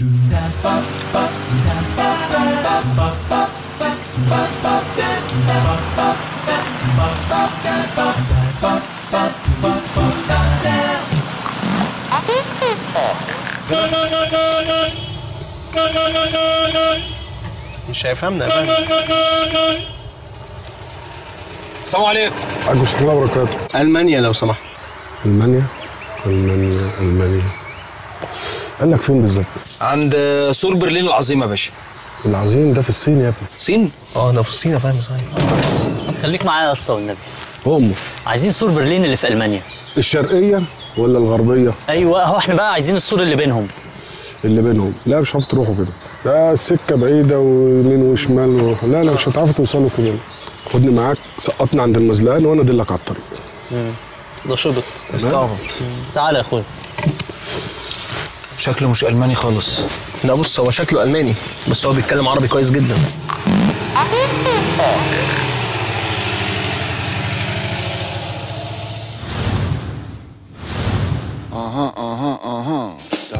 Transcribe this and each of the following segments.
مش هيفهمنا يا فندم. السلام عليكم. عليكم السلام وبركاته. ألمانيا لو سمحت. ألمانيا؟ ألمانيا ألمانيا. قال لك فين بالظبط؟ عند سور برلين العظيم يا باشا. العظيم ده في الصين يا ابني. الصين؟ اه ده في الصين يا فندم صحيح. خليك معايا يا اسطى والنبي. امه. عايزين سور برلين اللي في ألمانيا. الشرقية ولا الغربية؟ ايوه هو احنا بقى عايزين السور اللي بينهم. اللي بينهم؟ لا مش هتعرفوا تروحوا كده. لا السكة بعيدة ويمين وشمال لا لا مش هتعرفوا توصلوا كده. خدني معاك، سقطني عند المزلقان وانا ادلك على الطريق. ده شبط. استعبط. تعالى يا اخويا. شكله مش ألماني خالص. لا بص هو شكله ألماني بس هو بيتكلم عربي كويس جدا.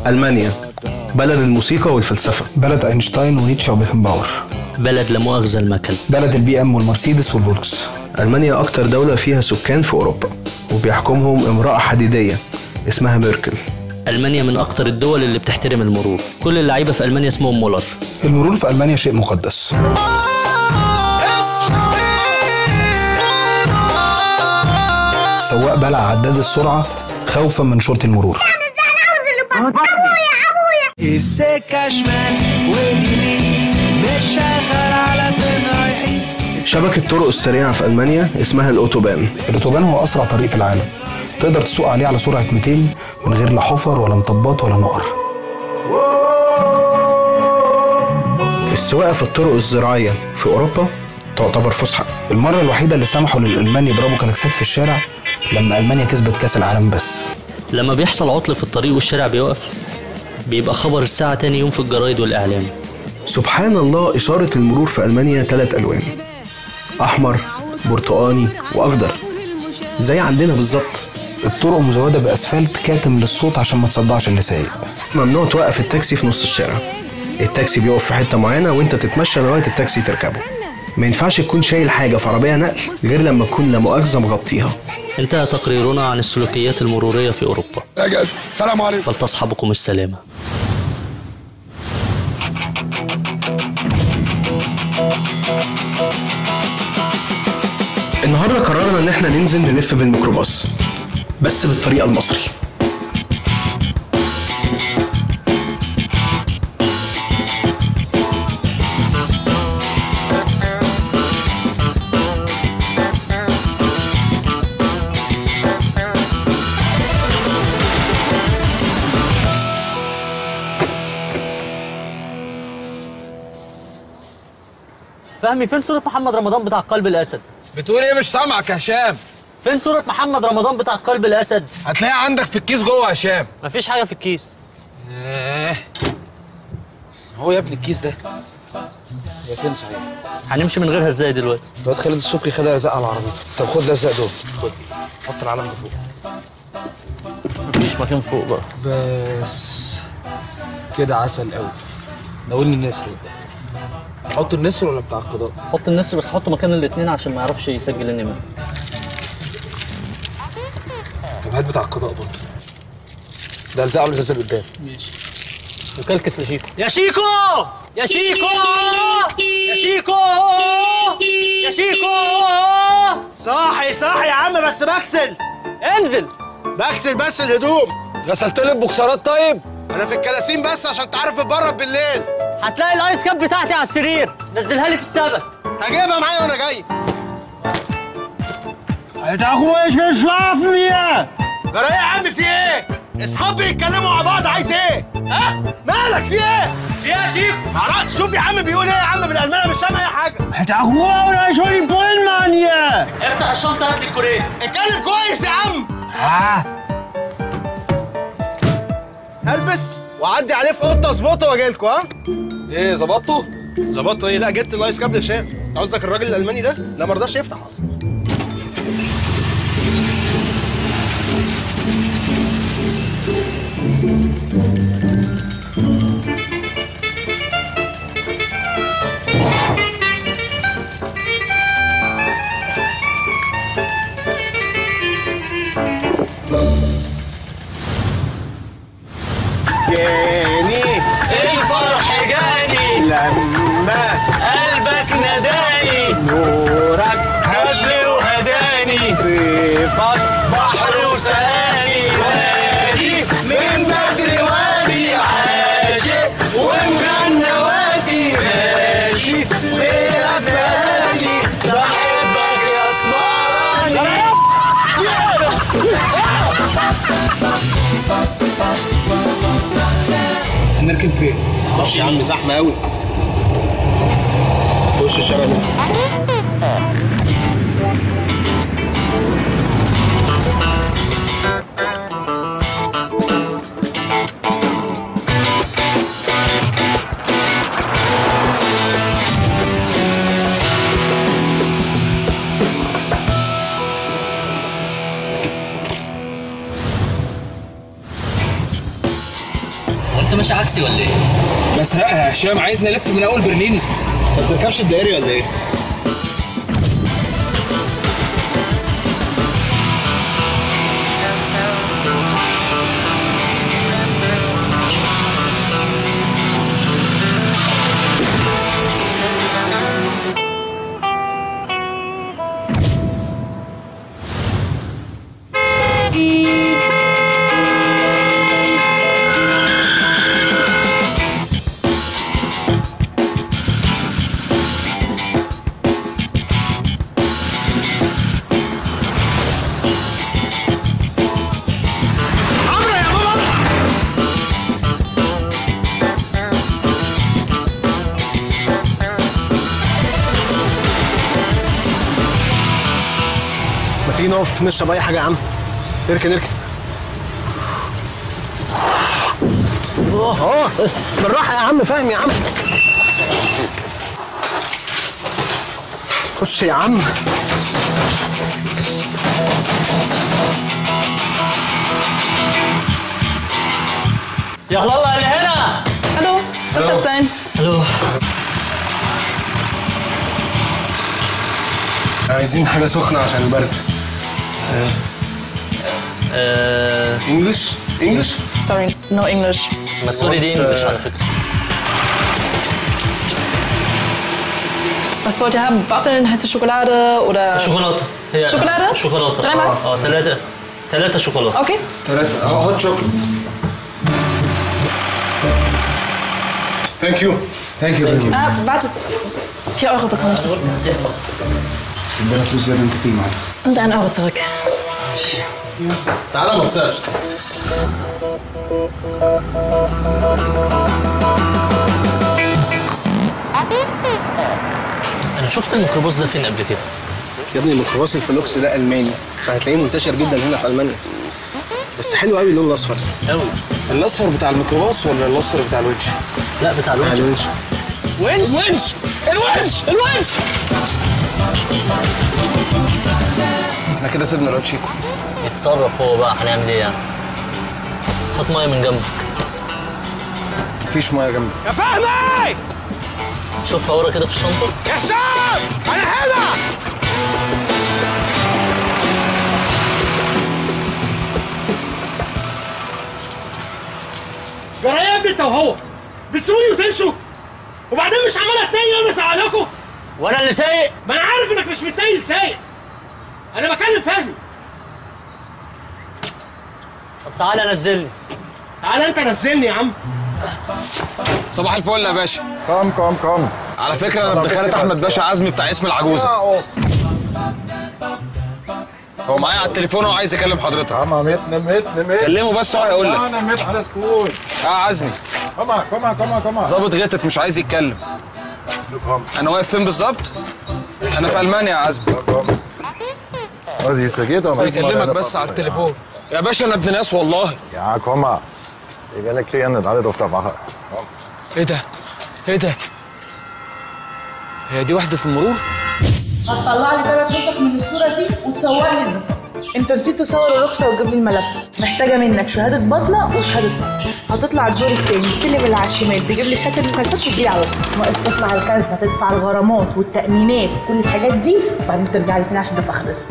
ألمانيا بلد الموسيقى والفلسفة، بلد أينشتاين ونيتشه وبيكنباور، بلد لا مؤاخذة المكن، بلد البي ام والمرسيدس والفولكس. ألمانيا أكتر دولة فيها سكان في أوروبا وبيحكمهم امرأة حديدية اسمها ميركل. ألمانيا من أكتر الدول اللي بتحترم المرور، كل اللعيبة في ألمانيا اسمهم مولر. المرور في ألمانيا شيء مقدس. السواق بلع عداد السرعة خوفا من شرطي المرور. السكة شمال واليمين مش شغال على فين رايحين. شبكة الطرق السريعة في ألمانيا اسمها الأوتوبان. الأوتوبان هو أسرع طريق في العالم، تقدر تسوق عليه على سرعة 200 من غير لا حفر ولا مطبات ولا نقر. السواقة في الطرق الزراعية في أوروبا تعتبر فسحة. المرة الوحيدة اللي سمحوا للألمان يضربوا كلاكسات في الشارع لما ألمانيا كسبت كأس العالم بس. لما بيحصل عطل في الطريق والشارع بيقف بيبقى خبر الساعة تاني يوم في الجرايد والإعلام. سبحان الله، إشارة المرور في ألمانيا 3 ألوان، أحمر برتقاني وأخضر، زي عندنا بالظبط. الطرق مزودة بأسفلت كاتم للصوت عشان ما تصدعش اللي سايق. ممنوع توقف التاكسي في نص الشارع، التاكسي بيقف في حتة معينة وانت تتمشى لغاية التاكسي تركبه. ما ينفعش تكون شايل حاجة في عربية نقل غير لما تكون لا مؤاخذة مغطيها. انتهى تقريرنا عن السلوكيات المرورية في أوروبا. السلام عليكم. فلتصحبكم السلامة. النهارده قررنا ان احنا ننزل نلف بالميكروباص بس بالطريقة المصري. فهمي، فين صورة محمد رمضان بتاع قلب الأسد؟ بتقول ايه؟ مش سامعك يا هشام. فين صورة محمد رمضان بتاع قلب الأسد؟ هتلاقيها عندك في الكيس جوه يا هشام. مفيش حاجة في الكيس. ايه هو يا ابني الكيس ده؟ يا فين صحيح؟ هنمشي من غيرها ازاي دلوقتي؟ الواد خالد السكري خدها لزق على العربية. طب خد لزق دول، خد حط العلم ده فوق. مفيش مكان فوق بقى. بس كده عسل قوي. ناولني النسر ده. حط النسر ولا بتاع القضاء؟ حط النسر بس حطه مكان الاثنين عشان ما يعرفش يسجل النمر. طب هات بتاع القضاء برضه. ده لزقه على الازازه اللي قدام. ماشي. وكلكس لشيكو. يا شيكو! يا شيكو! يا شيكو! يا شيكو! صاحي صاحي يا عم، بس بغسل. انزل. بغسل بس الهدوم. غسلت لي البوكسرات طيب؟ انا في الكلاسين بس عشان تعرف اتبرد بالليل. هتلاقي ال ice cap بتاعتي على السرير، نزلها لي في السبت. هجيبها معايا وانا جاي. جرى ايه يا عم؟ في ايه؟ اصحابي يتكلموا مع بعض، عايز ايه؟ ها؟ مالك في ايه؟ في ايه يا شيخ؟ معرفش. شوف يا عم بيقول ايه يا عم بالالماني، مش سامع اي حاجة. افتح الشنطة هات لي الكورية. اتكلم كويس يا عم. هلبس واعدي عليه في اوضته اظبطه واجي لكم. ها؟ ايه ظبطته؟ ظبطته ايه؟ لا جبت ال ice cap هشام. قصدك الراجل الالماني ده؟ ده ما رضاش يفتح اصلا. نركن فين؟ معرفش يا عم، زحمة قوي. خش الشارع ده. انت ماشي عكسي ولا ايه؟ بس يا هشام عايزني الف من اول برلين؟ انت ما بتركبش الدائري ولا ايه؟ تيجي نقف نشرب اي حاجة يا عم. اركن اركن. الله، بالراحة يا عم، فاهم يا عم. خش يا عم. يا الله اللي هنا. الو، was darf sein؟ الو، عايزين حاجة سخنة عشان البرد. English؟ English؟ Sorry, no English. ما sorry دي English على فكرة. Was wollt ihr haben? Waffeln, heiße Schokolade oder شوكولاتة. هي شوكولاتة؟ شوكولاتة. Dreimal؟ ثلاثة شوكولاتة. Okay. ثلاثة. Hot chocolate. Thank you. Thank you. Warte. 4 Euro bekomme ich noch. ربنا فلوس زيادة انت فيه معاك. Und 1 Euro zurück. تعالى ما تنساش. انا شفت الميكروباص ده فين قبل كده؟ يا ابني الميكروباص الفلوكس ده الماني، فهتلاقيه منتشر جدا هنا في المانيا. بس حلو قوي اللون الاصفر. قوي. الاصفر بتاع الميكروباص ولا الاصفر بتاع الونش؟ لا بتاع الونش. ونش ونش الونش الونش. احنا كده سيبنا الواد شيكو. اتصرف هو بقى، هنعمل ايه يعني؟ هات مية من جنبك. مفيش مية جنبك يا فهمي. شوفها ورا كده في الشنطة. يا هشام انا هنا. جرى يا ابني انت وهو بتسيبوني وتمشوا، وبعدين مش عمال اتنيل وانا ازعلكوا. وانا اللي سايق؟ ما انا عارف انك مش متنيل سايق، انا بكلم فهمي. طب تعالى نزلني. تعالى انت نزلني يا عم. صباح الفل يا باشا. Komm komm komm. على فكرة انا ابن خالة احمد باشا عزمي بتاع اسم العجوزة. هو معايا على التليفون وعايز يكلم حضرتك. Mit. كلمة بس هو هيقول لك. انا mit alles gut. عزمي. Komm. ظابط غتت مش عايز يتكلم. انا واقف فين بالظبط؟ انا في المانيا يا عزمي. بيكلمك بس على التليفون. يا باشا انا ابن ناس والله. Ja, komm mal. Wir werden erklären das alles auf der Wache. ايه ده؟ ايه ده؟ هي دي وحدة المرور؟ هتطلع لي 3 نسخ من الصورة دي وتصور لي البطاقة. انت نسيت تصور الرخصة وتجيب لي الملف. محتاجة منك شهادة بطلة وشهادة نصب. هتطلع الدور التاني السلم اللي على الشمال تجيب لي شهادة المخالفات وتجيلي على طول. ناقص تطلع الخزنة تدفع الغرامات والتأمينات وكل الحاجات دي وبعدين ترجع لي تاني عشان تبقى خلصت.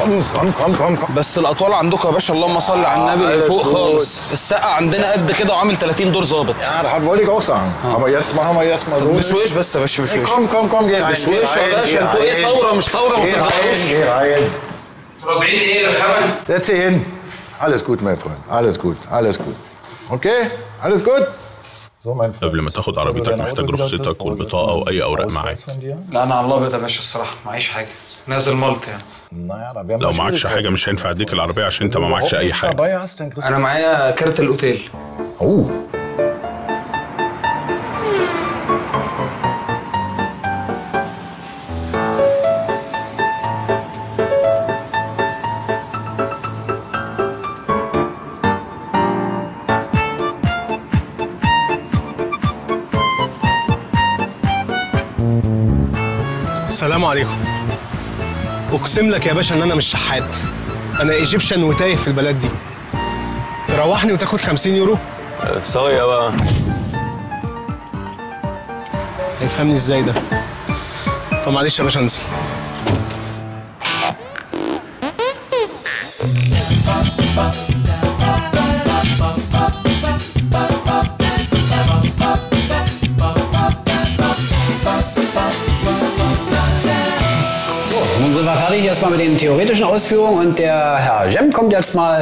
Komm. بس الاطوال عندكم يا باشا اللهم صل على النبي فوق خالص. السقه عندنا قد كده وعامل 30 دور ظابط. Ja, das wollte ich auch sagen. Aber jetzt machen wir erstmal so. بشويش بس يا باشا بشويش. Komm, komm, komm, geh rein. بشويش يا باشا، انتوا ايه ثورة مش ثورة ما بتغيروش. Geh rein. رابعين ايه يا خبل؟ Setz dich hin. Alles gut, mein Freund. Alles gut, alles gut. Okay? Alles gut? قبل ما تاخد عربيتك محتاج رخصتك والبطاقه واي اوراق معاك. لا انا على الابيض يا باشا الصراحة، معيش حاجة، نازل مالطا يعني. لو معكش حاجة مش هينفع اديك العربية عشان انت ما معكش اي حاجة. انا معايا كارت الاوتيل. اوه السلام عليكم. اقسم لك يا باشا ان انا مش شحات، انا Egyptian وتايه في البلد دي. تروحني وتاخد 50 يورو؟ صايع بقى. هيفهمني ازاي ده؟ طب معلش يا باشا انزل. Nun sind wir fertig erstmal mit den theoretischen Ausführungen und der Herr Jem kommt jetzt mal.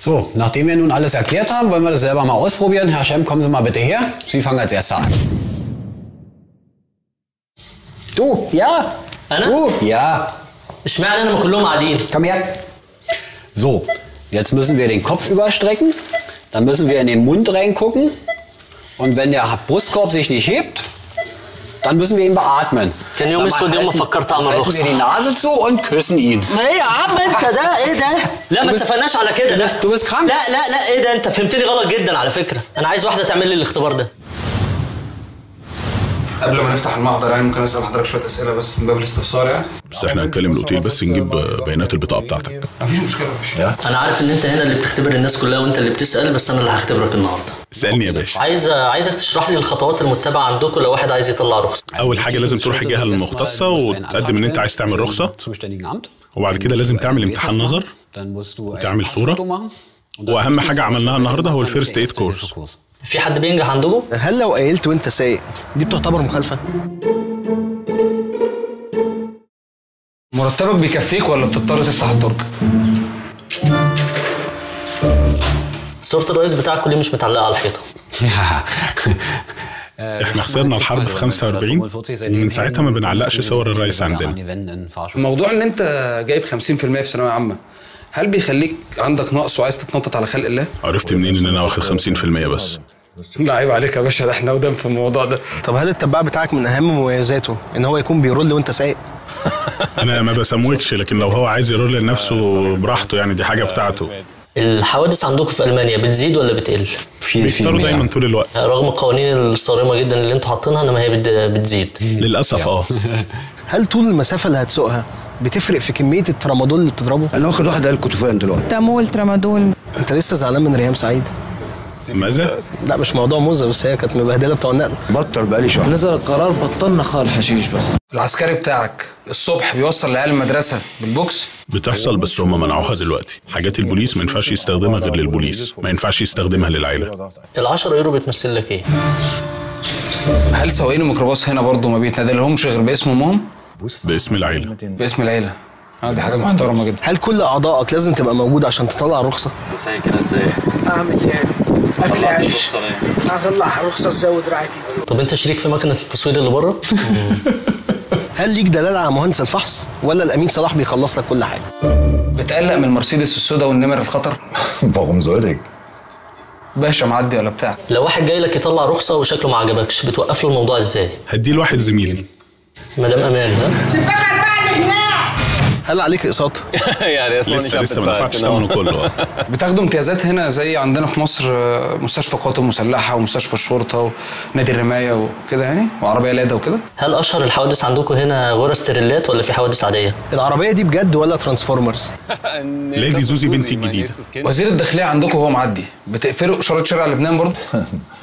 So, nachdem wir nun alles erklärt haben, wollen wir das selber mal ausprobieren. Herr Jem, kommen Sie mal bitte her. Sie fangen als Erster an. Du, ja. أنا؟ Du, ja. اشمعنى أنا؟ ما كلهم قاعدين. Komm her. So, jetzt müssen wir den Kopf überstrecken. Dann müssen wir in den Mund reingucken. Und wenn der Brustkorb sich nicht hebt, dann müssen wir ihn beatmen. كان يوم اسود يوم ما فكرت اعمل halten رخصه. wir die Nase zu und küssen ihn. ما ايه يا عم انت ده ايه ده؟ لا ما اتفقناش على كده. Du bist krank. لا لا لا ايه ده، انت فهمتني غلط جدا على فكرة. انا عايز واحدة تعمل لي الاختبار ده. قبل ما نفتح المحضر يعني ممكن اسال حضرتك شوية اسئلة بس من باب الاستفسار يعني؟ بس احنا هنكلم الاوتيل بس نجيب بيانات البطاقة بتاعتك. مفيش مشكلة يا باشا. انا عارف ان انت هنا اللي بتختبر الناس كلها وانت اللي بتسال، بس انا اللي هختبرك النهارده. اسالني يا باشا. عايزك تشرح لي الخطوات المتبعة عندكم لو واحد عايز يطلع رخصه. اول حاجة لازم تروح الجهة المختصة وتقدم ان انت عايز تعمل رخصه، وبعد كده لازم تعمل امتحان نظر وتعمل صوره، واهم حاجة عملناها النهارده هو ال first aid course. في حد بينجح عندكم؟ هل لو قايلت وانت سايق دي بتعتبر مخالفة؟ مرتبك بيكفيك ولا بتضطر تفتح الدرج؟ صورة الرئيس بتاعكم ليه مش متعلقة على الحيطة؟ احنا خسرنا الحرب في 45 ومن ساعتها ما بنعلقش صور الرئيس عندنا. موضوع ان انت جايب 50% في ثانوية عامة، هل بيخليك عندك نقص وعايز تتنطط على خلق الله؟ عرفت منين ان انا واخد 50% بس؟ لا عيب عليك يا باشا، ده احنا قدام في الموضوع ده. طب هل التباع بتاعك من اهم مميزاته ان هو يكون بيرول وانت سايق؟ انا ما بسموكش، لكن لو هو عايز يرول لنفسه براحته يعني، دي حاجة بتاعته. الحوادث عندكم في المانيا بتزيد ولا بتقل؟ بيكتروا دايما طول الوقت رغم القوانين الصارمة جدا اللي انتوا حاطينها، انما هي بتزيد للاسف. اه هل طول المسافة اللي هتسوقها بتفرق في كمية الترامادول اللي بتضربه؟ انا واخد واحدة الكتوفان دلوقتي. تامول ترامادول. انت لسه زعلان من ريهام سعيد؟ ماذا؟ لا مش موضوع مزه، بس هي كانت مبهدله بتوع النقل. بطل بقالي شهر. نزل القرار بطلنا خال حشيش بس. العسكري بتاعك الصبح بيوصل العيال المدرسة بالبوكس؟ بتحصل بس هم منعوها دلوقتي. حاجات البوليس ما ينفعش يستخدمها غير للبوليس، ما ينفعش يستخدمها للعيلة. ال 10 يورو بتمثل لك ايه؟ هل سواقين الميكروباص هنا برضه ما بيتنادلهمش غير باسم امهم؟ باسم العيلة. باسم العيلة. دي حاجة محترمه جدا. هل كل اعضائك لازم تبقى موجودة عشان تطلع رخصه؟ زي كده ازاي؟ اعمل ايه؟ اكل عيش. اطلع رخصه ازاي ودراعي كده؟ طب انت شريك في مكنه التصوير اللي بره؟ هل ليك دلالة على مهندس الفحص ولا الامين صلاح بيخلص لك كل حاجة؟ بتقلق من المرسيدس السوداء والنمر الخطر؟ Warum soll ich؟ باشا معدي ولا بتاع. لو واحد جاي لك يطلع رخصه وشكله ما عجبكش بتوقف له الموضوع ازاي؟ هديه لواحد زميلي. مدام امان. ها؟ شباك 4 اللي هناك. هل عليك اقساط؟ يعني لسه ما دفعتش ثمنه كله. بتاخدوا امتيازات هنا زي عندنا في مصر، مستشفى القوات المسلحة ومستشفى الشرطة ونادي الرماية وكده يعني، وعربية لادا وكده. هل اشهر الحوادث عندكم هنا غرز تريلات ولا في حوادث عادية؟ العربية دي بجد ولا Transformers؟ لادي زوزي بنتي الجديدة. وزير الداخلية عندكم وهو معدي بتقفلوا اشارة شارع لبنان برضه؟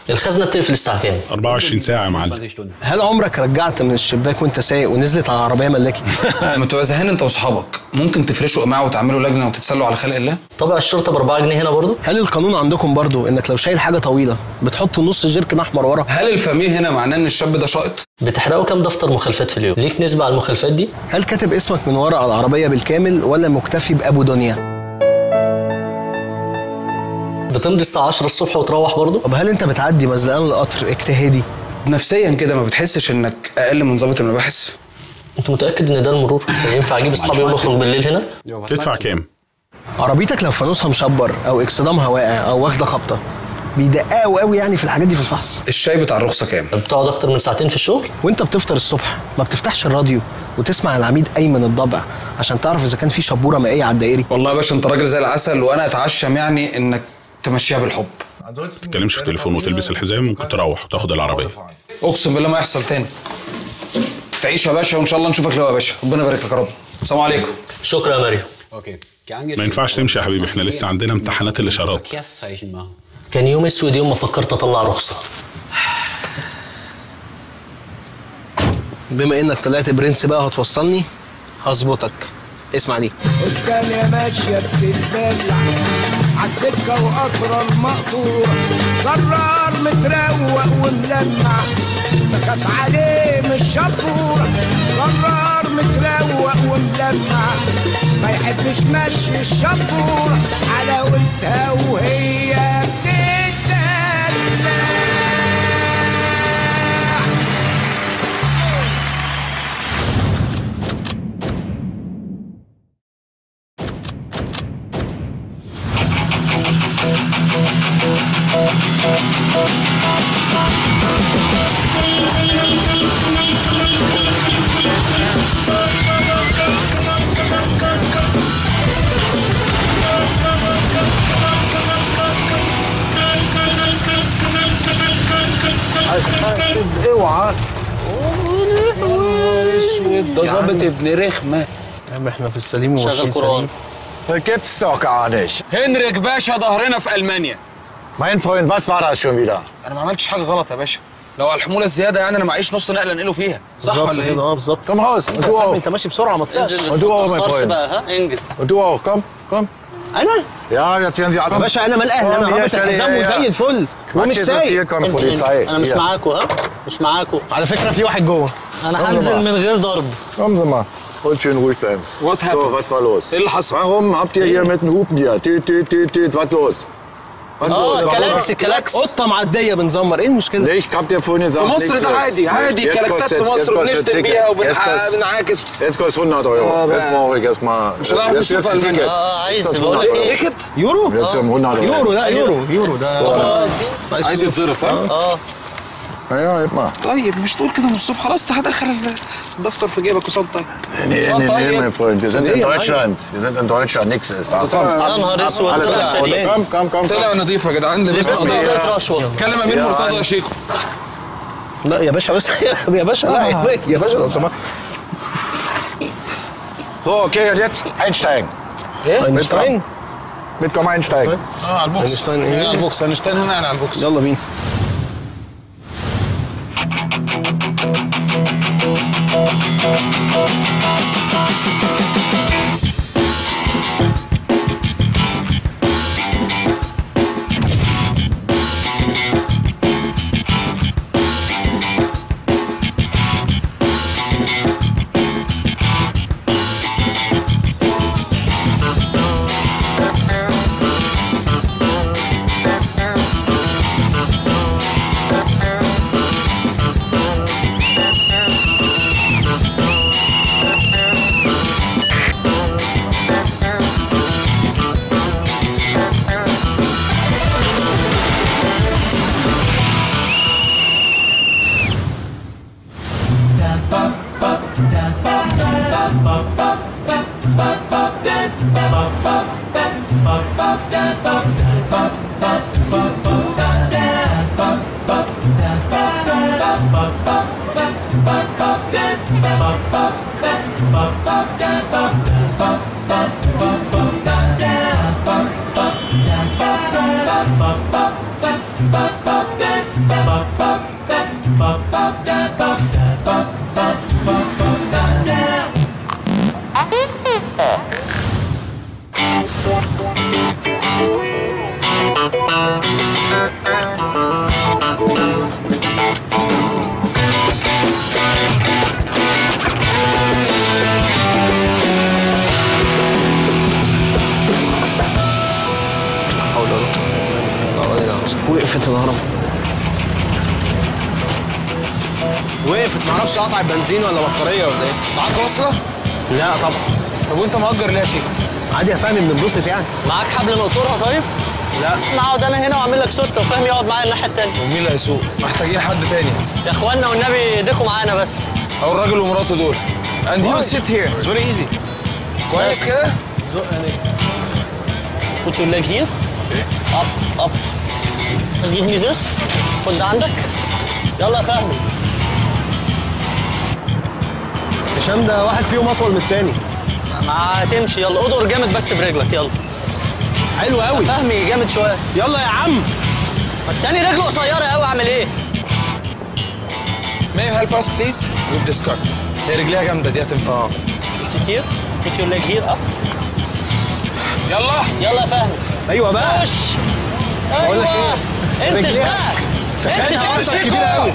الخزنة بتقفل الساعة كام؟ 24 ساعة يا معلم. هل عمرك رجعت من الشباك وانت سايق ونزلت على عربية ملاكي؟ لما تبقى زهقان انت واصحابك ممكن تفرشوا قماعه وتعملوا لجنة وتتسلوا على خلق الله؟ طبع الشرطة ب 4 جنيه هنا برضه؟ هل القانون عندكم برضه انك لو شايل حاجة طويلة بتحط نص جيركن احمر ورا؟ هل الفاميه هنا معناه ان الشاب ده شاقط؟ بتحرقوا كام دفتر مخالفات في اليوم؟ ليك نسبه على المخالفات دي؟ هل كاتب اسمك من ورا على العربية بالكامل ولا مكتفي بابو دنيا؟ بتمضي الساعة 10 الصبح وتروح برضه؟ طب هل انت بتعدي مزلقان القطر اجتهادي؟ نفسيا كده ما بتحسش انك اقل من ضابط المباحث؟ انت متاكد ان ده المرور؟ ينفع اجيب اصحابي ونخرج بالليل هنا؟ تدفع كام؟ عربيتك لو فانوسها مشبر او اكسدامها واقع او واخده خبطه بيدققوا قوي يعني في الحاجات دي في الفحص. الشاي بتاع الرخصة كام؟ بتقعد اكتر من ساعتين في الشغل؟ وانت بتفطر الصبح ما بتفتحش الراديو وتسمع العميد ايمن الضبع عشان تعرف اذا كان في شبوره مائية على الدائري؟ والله يا باشا انت راجل زي العسل، وانا اتعشم يعني انك تمشيها بالحب. ما تتكلمش في التليفون وتلبس الحزام، ممكن تروح وتاخد العربية. اقسم بالله ما يحصل تاني. تعيش يا باشا وان شاء الله نشوفك لو يا باشا، ربنا يبارك لك يا رب. السلام عليكم. شكرا يا مريم. ما ينفعش تمشي يا حبيبي، احنا لسه عندنا امتحانات الاشارات. كان يوم اسود يوم ما فكرت اطلع رخصه. بما انك طلعت برنس بقى هتوصلني هظبطك. اسمع دي. اسكان ماشية بتتدلع عالسكه وقطره المقطوره، قرار متروق وملمع بخاف عليه من الشبوره، قرار متروق وملمع ما يحبش مشي الشبوره، حلاوتها وهي بتتدلع. اوعى اسود ده ظابط ابن رخمة. يا عم احنا في السليم وماشيين سليم. Gibt's doch gar nicht. هنريك باشا ظهرنا في المانيا. Mein Freund, was war das schon wieder? انا ما عملتش حاجة غلط يا باشا. لو على الحمولة الزيادة يعني انا معيش نص نقله انقله فيها، صح ولا ايه؟ اه بالظبط. Komm raus. Und du auch. انت ماشي بسرعة ما تصعش. Und du auch mein Freund. بقى ها انجز. Und du auch, komm, komm. انا؟ Ja, jetzt werden Sie alle. يا باشا انا مال اهلي، انا رابط الحزام وزي الفل ومش سايق. انا مش معاكوا، ها؟ مش معاكوا. على فكرة في واحد جوه. انا هنزل من غير ضرب. Kommen Sie mal. Und schön ruhig bleiben. What happened? So, was war los? ايه اللي حصل؟ Warum habt ihr hier mit den Hupen hier? Tüt, tüt, tüt, tüt, was los? Was los? كلاكس كلاكس. قطة معدية بنزمر، ايه المشكلة؟ ليه؟ Ich hab dir vorhin gesagt, في مصر ده عادي عادي، الكلاكسات في مصر بنشتم بيها وبنعاكس. Jetzt kostet 100 Euro. Jetzt brauche ich erstmal. مش هنعرف نشوف المانيا. عايز بقول لك ايه؟ ticket؟ يورو؟ Jetzt 100 Euro. يورو، لا يورو، يورو ده عايز يتصرف ها؟ اه ايوه يبقى. طيب مش تقول كده من الصبح؟ خلاص هدخل الدفتر في جيبك وصوت. طيب Nee, nee, nee, mein Freund, wir sind in Deutschland. Wir sind in Deutschland, nix ist da. يا نهار اسود. Komm, komm, komm. طلع نظيف يا جدعان. لبسنا رشوة. كلم امير مرتضى يا شيكو. لا يا باشا بس يا باشا، لا يا باشا لو سمحت. So, okay, und jetzt einsteigen. ايه؟ اينشتاين؟ Mitkommen, einsteigen. اه على البوكس. اينشتاين ايه؟ على البوكس. اينشتاين هنا يعني على البوكس. يلا بينا. وقفت الهرم. وقفت، معرفش قطع بنزين ولا بطارية ولا ايه. معاك وصله؟ لا طبعا. طب وانت مأجر ليه يا شيكو؟ عادي يا فهمي، بننبسط يعني. معاك حبل نقطرها طيب؟ لا. اقعد انا هنا واعمل لك سوسته وفهمي يقعد معايا الناحية الثانية. ومين اللي هيسوق؟ محتاجين حد تاني. يا اخوانا والنبي ايديكم معانا بس. او الراجل ومراته دول. And he will sit here. It's very easy. كويس كده؟ زق عينيك. Put your leg here. Up up. Give me this. خد عندك. يلا يا فهمي. هشام ده واحد فيهم اطول من التاني. ما هتمشي، يلا ادقر جامد بس برجلك، يلا. حلو قوي. فهمي جامد شوية. يلا يا عم. ما التاني رجله قصيرة قوي، اعمل ايه؟ May you help us please with this car؟ هي رجليها جامدة دي هتنفع. Sit here. Put your leg here up. يلا يلا يا فهمي. ايوه بقى. خش. ايوه. انتش بقى. انتش كبيرة قوي.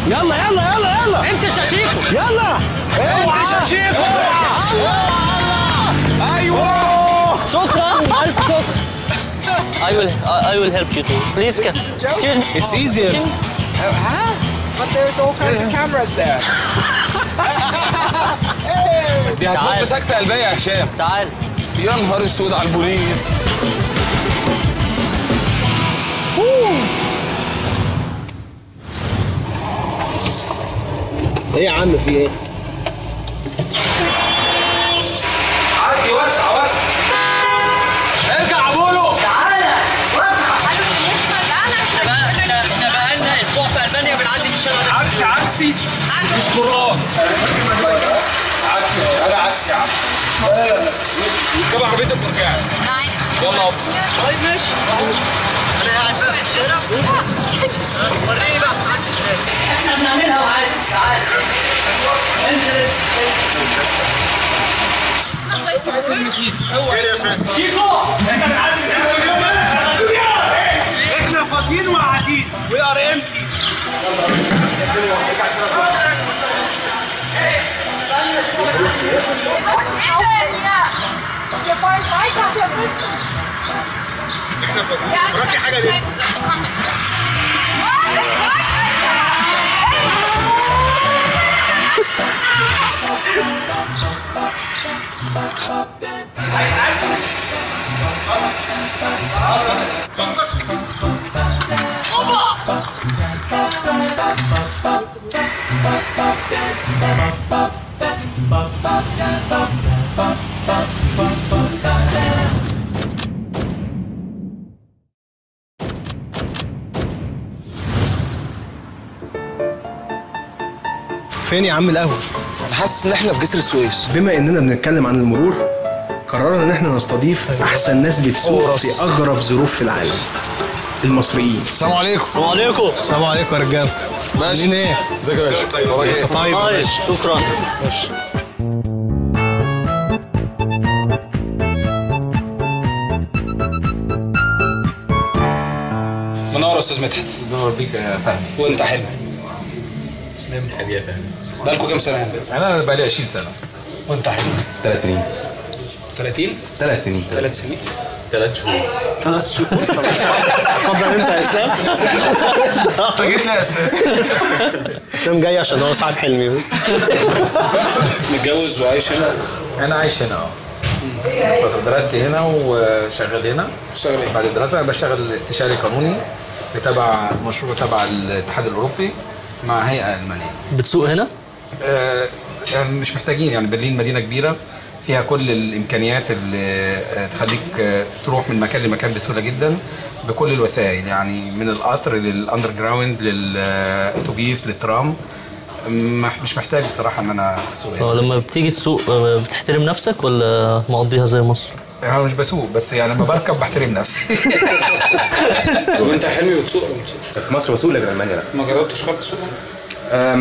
يلا يلا يلا يلا. انتش يا شيكو. يلا. انتش يا شيكو. الله الله. ايوه. شكرا، الف شكر. I will help you too. Please, excuse me. It's easier. Huh? But there's all kinds of cameras there. دي هتموت بسكتة قلبية يا هشام. تعال. يا نهار اسود على البوليس. ايه يا عم في ايه؟ عدي، وسع وسع. ارجع يا بولو. تعالى وسع. احنا بقالنا اسبوع في المانيا بنعدي في الشارع ده. عكسي عكسي مش قران. عكسي، انا عكسي يا عم. لا لا ماشي، اركب عربيتك وارجعي. يلا. طيب ماشي. انا قاعد بقى في الشارع. وريني بقى بتعدي ازاي. احنا بنعملها وعادي. تعالى انزل. شيكو احنا بنعدي احنا فاضيين وقاعدين. We are empty. احنا فاضيين. وراكي حاجة ليه؟ فين يا عم القهوة؟ أنا حاسس إن إحنا في جسر السويس. بما إننا بنتكلم عن المرور، قررنا إن إحنا نستضيف أحسن ناس بتسوق في أغرب ظروف في العالم، المصريين. السلام عليكم. السلام عليكم. السلام عليكم يا رجالة. ماشي. عاملين إيه؟ ازيك يا باشا؟ وراك إيه؟ طيب. طيب شكرا. ماشي. منور يا أستاذ مدحت. منور بيك يا فهمي. وأنت حلو. تسلم حبيبي يا فهمي. بقالكوا كام سنة هنا؟ أنا بقالي 20 سنة. وأنت حلو؟ 3 سنين. 30؟ 3 سنين. 3 سنين؟ 3 شهور. 3 شهور. اتفضل أنت يا إسلام. فاجئتنا يا إسلام. إسلام جاي عشان هو صاحب حلمي بس. متجوز وعايش هنا؟ أنا عايش هنا فترة دراستي هنا وشغال هنا. بتشتغل إيه؟ بعد الدراسة أنا بشتغل استشاري قانوني بتبع مشروع تبع الاتحاد الأوروبي مع هيئة ألمانية. بتسوق هنا؟ يعني مش محتاجين، يعني برلين مدينة كبيرة فيها كل الإمكانيات اللي تخليك تروح من مكان لمكان بسهولة جدا بكل الوسائل، يعني من القطر لل underground للأتوبيس للترام. مش محتاج بصراحة إن أنا أسوق هنا. لما بتيجي تسوق بتحترم نفسك ولا مقضيها زي مصر؟ أنا مش بسوق، بس يعني لما بركب بحترم نفسي. طب أنت حلمي بتسوق ولا ما بتسوقش؟ في مصر بسوق لكن ألمانيا لا. ما جربتش خالص تسوق؟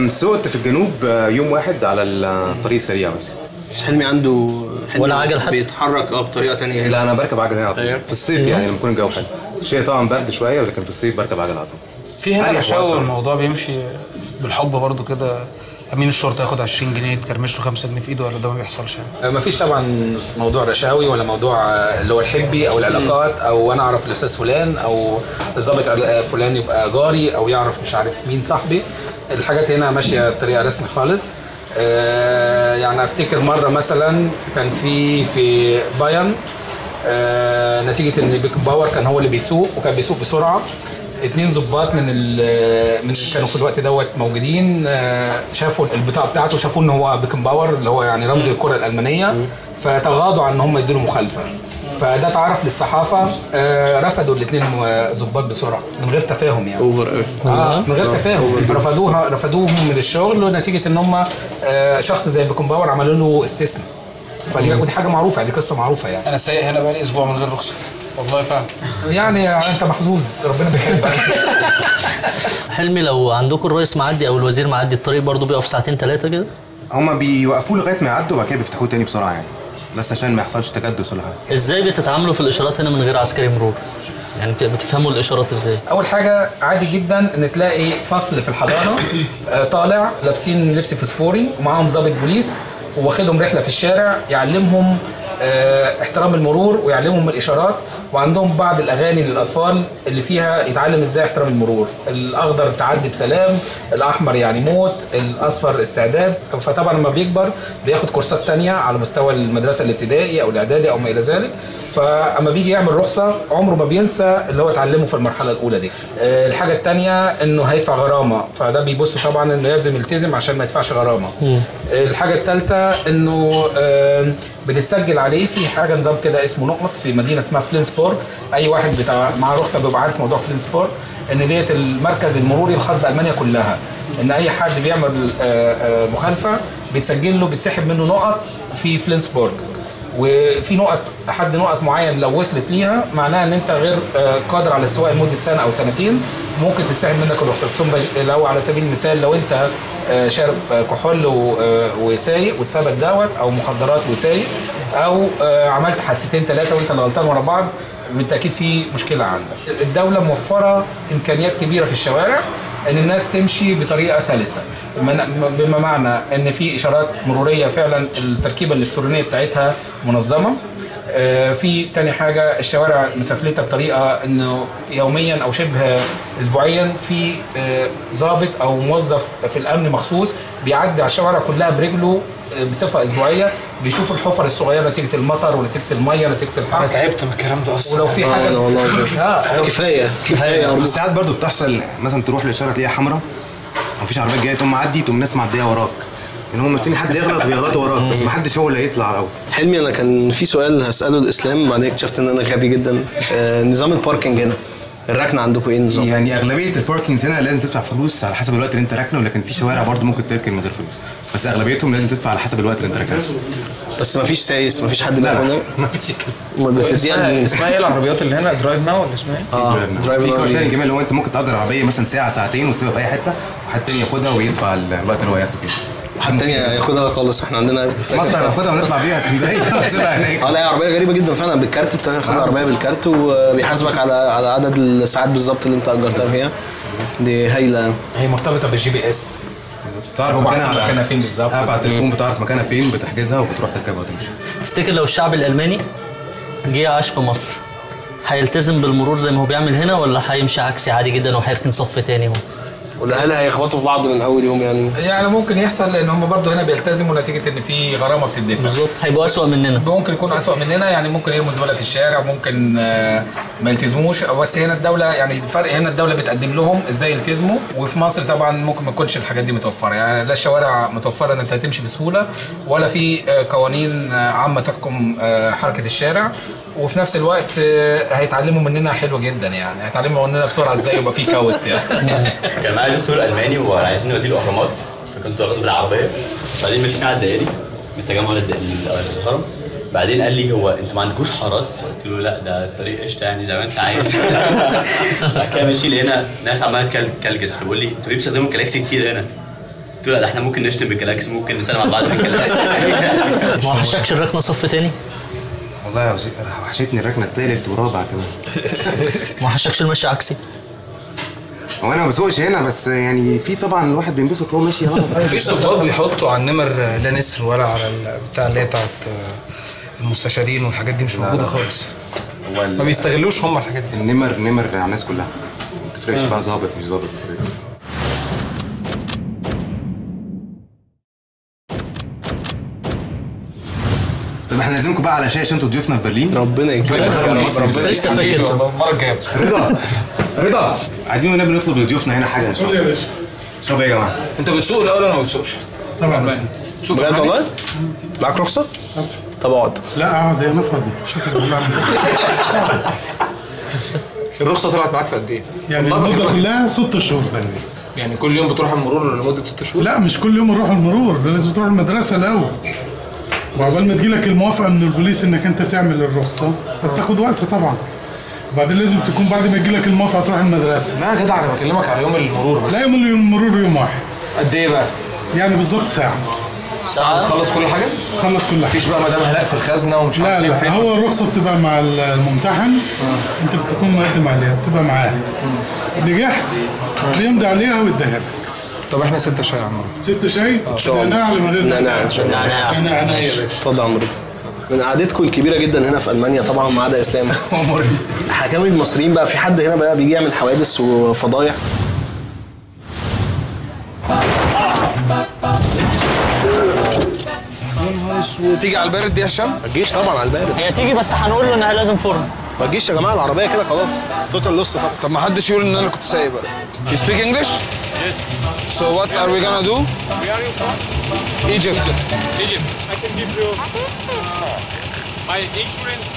سوقت في الجنوب يوم واحد على الطريق السريع بس. بس حلمي عنده حلمي ولا عجل حتى؟ بيتحرك بطريقة ثانية. لا انا بركب عجل هنا على طول في الصيف، يعني لما يكون الجو حلو. الشتاء طبعا برد شوية، ولكن في الصيف بركب عجل على طول. في هنا رشاوى، الموضوع بيمشي بالحب برضو كده. امين الشرطة ياخد 20 جنيه تكرمش له 5 جنيه في ايده، ولا ده ما بيحصلش يعني؟ ما فيش طبعا موضوع رشاوي ولا موضوع اللي هو الحبي او العلاقات، او انا اعرف الاستاذ فلان او الضابط فلان يبقى جاري او يعرف مش عارف مين صاحبي. الحاجات هنا ماشية بطريقة رسمي خالص. يعني افتكر مرة مثلا كان في بايرن، نتيجة ان بيكنباور كان هو اللي بيسوق وكان بيسوق بسرعة، 2 ضباط من كانوا في الوقت دوت موجودين، شافوا البطاقة بتاعته، شافوا ان هو بيكنباور اللي هو يعني رمز الكره الالمانية، فتغاضوا عن ان هم يدوا له مخالفة. فده اتعرف للصحافة، رفضوا الاثنين ضباط بسرعة من غير تفاهم يعني. over قوي. من غير تفاهم رفضوهم من الشغل، ونتيجة ان هم شخص زي بيكنباور عملوا له استثناء. فدي حاجة معروفة، دي قصة معروفة يعني. انا سايق هنا بقالي اسبوع من غير رخصه والله فعلا. يعني انت محظوظ، ربنا بيحبك. حلمي، لو عندكم الرئيس معدي او الوزير معدي الطريق برضه بيقف ساعتين 3 كده؟ هما بيوقفوه لغاية ما يعدوا وبعد كده بيفتحوه تاني بسرعة يعني، بس عشان ما يحصلش تكدس ولا حاجة. ازاي بتتعاملوا في الاشارات هنا من غير عسكري مرور؟ يعني بتفهموا الاشارات ازاي؟ اول حاجة عادي جدا ان تلاقي فصل في الحضانة طالع لابسين لبس فسفوري ومعاهم ضابط بوليس وواخدهم رحله في الشارع يعلمهم احترام المرور ويعلمهم الاشارات، وعندهم بعض الاغاني للاطفال اللي فيها يتعلم ازاي احترام المرور. الاخضر تعدي بسلام، الاحمر يعني موت، الاصفر استعداد. فطبعا لما بيكبر بياخد كورسات تانية على مستوى المدرسة الابتدائي او الاعدادي او ما الى ذلك. فاما بيجي يعمل رخصه عمره ما بينسى اللي هو اتعلمه في المرحلة الاولى دي. الحاجة الثانية انه هيدفع غرامة، فده بيبص طبعا انه لازم يلتزم عشان ما يدفعش غرامة. الحاجة الثالثة انه بتتسجل عليه في حاجة نظام كده اسمه نقط في مدينة اسمها فلينسبورغ. اي واحد بتاع معاه رخصه بيبقى عارف موضوع فلينسبورغ، ان ديت المركز المروري الخاص بالمانيا كلها، ان اي حد بيعمل مخالفة بيتسجل له، بيتسحب منه نقط في فلينسبورغ، وفي نقط حد نقط معين لو وصلت ليها معناها ان انت غير قادر على السواقة لمدة سنة او سنتين، ممكن تتسحب منك الرخصة. ثم لو على سبيل المثال لو انت شارب كحول وسايق واتثبت دوت، او مخدرات وسايق، او عملت حادثتين 3 وانت اللي غلطان ورا بعض، بالتاكيد في مشكلة عندك. الدولة موفره امكانيات كبيرة في الشوارع ان الناس تمشي بطريقة سلسه، بما معنى ان في اشارات مروريه فعلا التركيبة الالكترونية بتاعتها منظمة. في تاني حاجة الشوارع مسافلتها بطريقة انه يوميا او شبه اسبوعيا في ضابط او موظف في الامن مخصوص بيعدي على الشوارع كلها برجله بصفة اسبوعية، بيشوف الحفر الصغيرة نتيجة المطر ونتيجة المية نتيجة الحر. انا تعبت من الكلام ده اصلا. ولو في حاجة والله كفاية كفاية. بس ساعات برضو بتحصل مثلا تروح لاشاره تلاقيها حمراء ومفيش عربيات جاية، تقوم معدي تقوم ناس معدية وراك، ان هم مستنيين حد يغلط ويغلطوا وراك، بس محدش هو اللي هيطلع الاول. حلمي، انا كان في سؤال هساله الاسلام بعدين اكتشفت ان انا غبي جدا. نظام ال parking هنا، الركنه عندكم ايه النظام؟ يعني اغلبية ال parkings هنا لازم تدفع فلوس على حسب الوقت اللي انت راكنه، لكن في شوارع برضه ممكن تركن من غير فلوس، بس اغلبيتهم لازم تدفع على حسب الوقت اللي انت راكنه. بس مفيش سايس، مفيش حد بياخدها؟ مفيش كده. اسمها ايه العربيات اللي هنا؟ DriveNow ولا اسمها ايه؟ في car sharing كمان، اللي هو انت ممكن تاجر عربية مثلا ساعة ساعتين وتسيبها في اي حتة، وحد تاني ياخدها ويدفع الوقت اللي هو ياخده فيه. حد تاني ياخدها خالص. احنا عندنا مصر هناخدها ونطلع بيها اسكندرية ونسيبها هناك. لا، عربية غريبة جدا فعلا بالكارت، بتاخد عربية بالكارت وبيحاسبك على عدد الساعات بالظبط اللي انت اجرتها فيها. دي هايلة. هي مرتبطة بال GPS، بتعرف مكانها مكانها فين بالظبط، على التليفون بتعرف مكانها فين، بتحجزها وبتروح تركبها وتمشي. تفتكر لو الشعب الالماني جه عاش في مصر هيلتزم بالمرور زي ما هو بيعمل هنا، ولا هيمشي عكسي عادي جدا وهيركن صف تاني هو؟ ولا هل هيخبطوا في بعض من اول يوم يعني؟ يعني ممكن يحصل، لان هم برضه هنا بيلتزموا نتيجة ان في غرامة بتدفع. بالظبط، هيبقوا اسوء مننا، ممكن يكونوا اسوء مننا يعني، ممكن يرموا زبالة في الشارع، ممكن ما يلتزموش. بس هنا الدولة يعني الفرق هنا الدولة بتقدم لهم ازاي يلتزموا، وفي مصر طبعا ممكن ما تكونش الحاجات دي متوفرة يعني، لا الشوارع متوفرة ان انت هتمشي بسهولة، ولا في قوانين عامة تحكم حركة الشارع، وفي نفس الوقت هيتعلموا مننا حلو جدا يعني، هيتعلموا مننا بسرعة ازاي يبقى في كاوس يعني. كان معايا دكتور الماني وعايزين نوديه الاهرامات، فكنت واخده بالعربية، بعدين مشينا على الدائري من التجمع للهرم، بعدين قال لي هو انتوا ما عندكوش حارات؟ قلت له لا ده الطريق قشطه يعني زي ما انت عايز. بعد كده ماشي لقينا ناس عماله تكلكس، فبيقول لي انتوا ليه بتستخدموا الكلاكس كتير هنا؟ قلت له لا ده احنا ممكن نشتم بالكلاكس، ممكن نسلم على بعض بالكلاكس. ما وحشكش الركنه صف تاني؟ والله يا وحشتني الركنه الثالث ورابع كمان. ما وحشكش المشي عكسي؟ هو انا ما بسوقش هنا، بس يعني في طبعا الواحد بينبسط وهو ماشي غلط. مفيش ظباط بيحطوا على النمر لا نسر ولا على بتاع اللي هي بتاعت المستشارين والحاجات دي، مش موجودة خالص. ما بيستغلوش هم الحاجات دي. النمر نمر على الناس كلها، ما تفرقش بقى ظابط مش ظابط، ما تفرقش. طب احنا لازمكم بقى على شاي عشان انتوا ضيوفنا في برلين. ربنا يكرمك. ربنا لسه فاكر المرة الجاية. رضا رضا، عايزين والنبي نطلب لضيوفنا هنا حاجة. قول يا باشا. اشرب ايه يا جماعة؟ انت بتسوق الاول ولا ما بتسوقش؟ طبعا بسوق. بجد والله؟ معاك رخصه؟ طب اقعد. لا اقعد، انا فاضي. شكرا. الرخصة طلعت معاك في قد ايه؟ يعني المدة كلها 6 شهور تقريبا. يعني كل يوم بتروح المرور لمدة 6 شهور؟ لا مش كل يوم نروح المرور، ده لازم تروح المدرسة الاول. وعقبال ما تجيلك الموافقة من البوليس انك انت تعمل الرخصة فبتاخد وقت طبعا. وبعدين لازم تكون بعد ما تجيلك الموافقة تروح المدرسة. لا يا جدع انا بكلمك على يوم المرور بس. لا يوم المرور يوم واحد. قد ايه بقى؟ يعني بالظبط ساعة. ساعة تخلص كل حاجة؟ خلص كل حاجة. مفيش بقى مدام هناء في الخزنة ومش عارف ايه. لا لا، هو الرخصة بتبقى مع الممتحن. انت بتكون مقدم عليها، بتبقى معاه. نجحت بيمضي عليها ويديها لك. طب احنا 6 شاي يا عم رضا. 6 شاي؟ ان شاء الله. نعناع ولا من غير نعناع؟ ان شاء الله. نعناع يا باشا. اتفضل يا عم رضا. من قعدتكم الكبيرة جدا هنا في المانيا طبعا ما عدا اسلام. حكاوي المصريين بقى، في حد هنا بقى بيجي يعمل حوادث وفضايح؟ تيجي على البارد دي يا هشام؟ ما تجيش طبعا على البارد. هي تيجي بس هنقول له انها لازم فرن. ما تجيش يا جماعة العربية كده خلاص total loss طبعا. طب ما حدش يقول ان انا كنت سايق بقى. You speak English? Yes. So what are we gonna do? Where are you from? Egypt. Egypt. I can give you my insurance.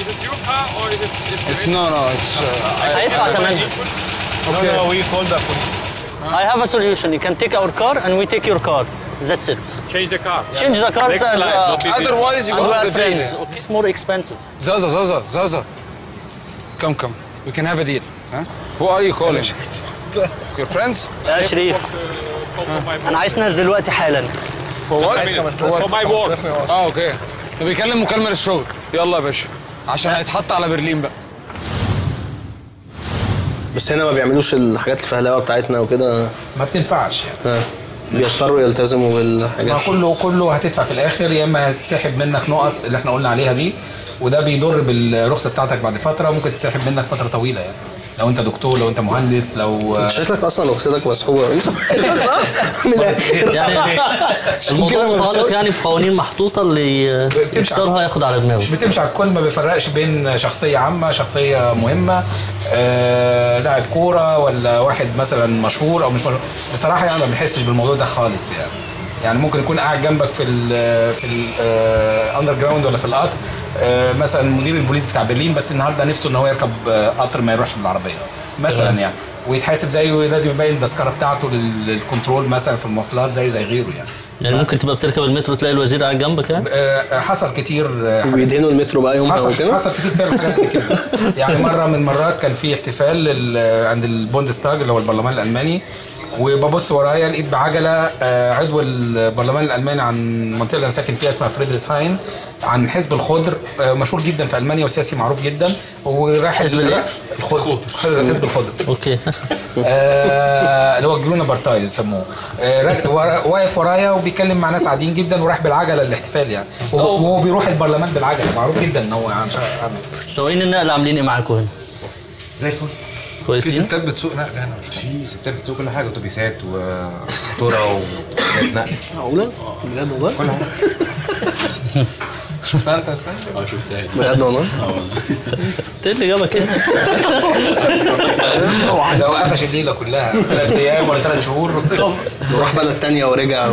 Is it your car or is it? It's no no. It's. هيدفع ثمنها. Okay. No, no, we call the police. I have a solution. You can take our car and we take your car. That's it. Change the car. Change the cars. Next and, life, otherwise you go to the train. It's more expensive. Zaza, Zaza, Zaza. Come, come. We can have a deal. Huh? Who are you calling? Your friends? يا شريف. أنا عايز ناس دلوقتي حالا. For what? For my work. Okay. ده بيكلم مكالمة للشغل. يلا يا باشا. عشان هيتحط على برلين بقى. بس هنا ما بيعملوش الحاجات الفهلوة بتاعتنا وكده. ما بتنفعش يعني. بيضطروا يلتزموا بالحاجات. ما كله هتدفع في الاخر، يا اما هتسحب منك نقط اللي احنا قلنا عليها دي، وده بيضر بالرخصة بتاعتك بعد فترة، ممكن تسحب منك فترة طويلة يعني. لو انت دكتور، لو انت مهندس، لو انت شكلك اصلا رخصتك مسحوبه من الاخر يعني. الموضوع متعلق يعني بقوانين محطوطة اللي يكسرها ياخد على دماغه. بتمشي على الكل، ما بيفرقش بين شخصية عامة، شخصية مهمة، لاعب كورة، ولا واحد مثلا مشهور او مش مشهور. بصراحة يعني ما بنحسش بالموضوع ده خالص يعني. يعني ممكن يكون قاعد جنبك في ال underground ولا في القطر، مثلا مدير البوليس بتاع برلين، بس النهارده نفسه ان هو يركب قطر ما يروحش بالعربية مثلا يعني، ويتحاسب زيه، لازم يبين التذكرة بتاعته للكنترول مثلا في المواصلات زيه زي غيره يعني. يعني ممكن تبقى بتركب المترو تلاقي الوزير قاعد جنبك يعني؟ حصل كتير. وبيدهنوا المترو بقى يومها وكده؟ حصل كتير فعلا حاجات كده. يعني مرة من المرات كان في احتفال عند البوندستاج اللي هو البرلمان الالماني، وببص ورايا لقيت بعجله عضو البرلمان الالماني عن المنطقة اللي انا ساكن فيها اسمها فريدريسهاين، عن حزب الخضر، مشهور جدا في المانيا وسياسي معروف جدا، وراح حزب الايه؟ الخضر، حزب الخضر. okay. اللي هو Grüne Partei يسموه. واقف ورايا وبيتكلم مع ناس عاديين جدا، وراح بالعجله الاحتفال يعني، وهو بيروح البرلمان بالعجله، معروف جدا ان هو يعني. سواقين النقل عاملين ايه معاكم هنا؟ زي الفل. كويسين؟ في ستات بتسوق نقل هنا؟ في ستات بتسوق كل حاجة، اتوبيسات وقطوره وحاجات نقل. معقولة؟ بجد والله؟ كل حاجة. شفتها انت يا اسلام؟ اه شفتها. بجد والله؟ اه والله. انت اللي جابك هنا؟ ده هو قفش الليلة كلها 3 ايام ولا 3 شهور، وراح بلد ثانية ورجع.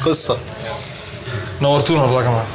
قصة. نورتونا والله يا جماعة.